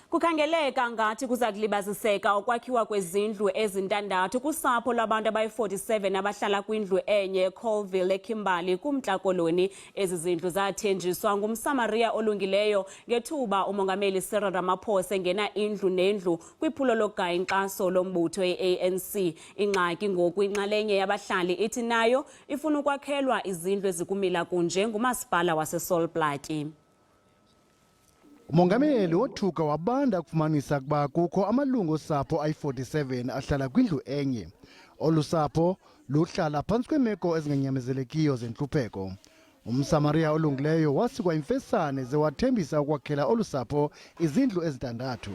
Kukhangeleka ngathi kuza kulibaziseka ukwakhiwa kwezindlu ezintandathu kusapho lwabantu abayi-47 abahlala kwindlu enye eColville eKimberley kuMntla Koloni. Ezi zindlu zathenjiswa ngumSamariya olungileyo ngethuba uMongameli Cyril Ramaphosa engena indlu nendlu kwiphulo lokugaya inkxaso lombutho i-ANC. Ingxaki ngoku inxalenye yabahlali ithi nayo ifuna ukwakhelwa izindlu ezikumila kunje ngumasipala waseSol Plaatje. Umongameli wothuka wabanda ukufumanisa ukuba kukho amalungu osapho ayi-47 ahlala kwindlu enye. Olu sapho luhlala phantsi kweemeko ezinganyamezelekiyo zentlupheko. UmSamariya olungileyo wasikwa imfesane ze wathembisa ukwakhela olu sapho izindlu ezintandathu.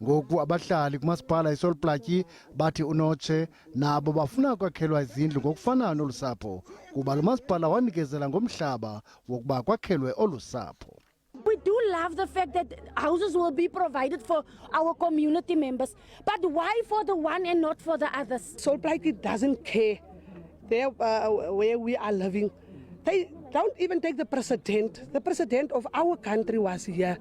Ngoku abahlali kumasipala iSol Plaatje bathi unotshe nabo bafuna ukwakhelwa izindlu ngokufanayo nolu sapho kuba lo masipala wanikezela ngomhlaba wokuba kwakhelwe olu sapho. We do love the fact that houses will be provided for our community members, but why for the one and not for the others? Sol Plaatje doesn't care there, where we are living. They don't even take the president. The president of our country was here.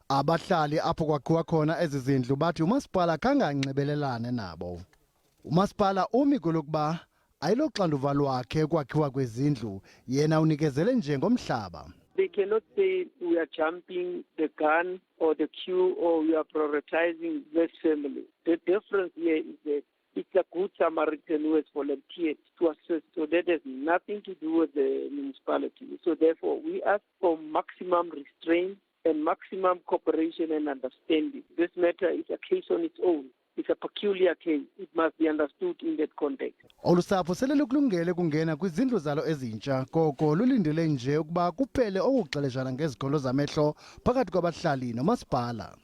Abahlali apho kwakhiwa khona ezi zindlu bathi umasipala khange anxibelelane nabo. Umasipala umi kwelokuba ayiloxanduva lwakhe ukwakhiwa kwezindlu, yena unikezele nje ngomhlaba. They cannot say we are jumping the gun or the queue or we are prioritizing this family. The difference here is that it's a good Samaritan who has volunteered to assist. So that has nothing to do with the municipality. So therefore, we ask for maximum restraint and maximum cooperation and understanding. This matter is a case on its own. It's a peculiar case. It must be understood in that context. Olu sapho sele lukulungele kungena kwizindlu zalo ezintsha, koko lulindele nje ukuba kuphele okuxeleshana ngezikhondo zamehlo phakathi kwabahlali nomasipala.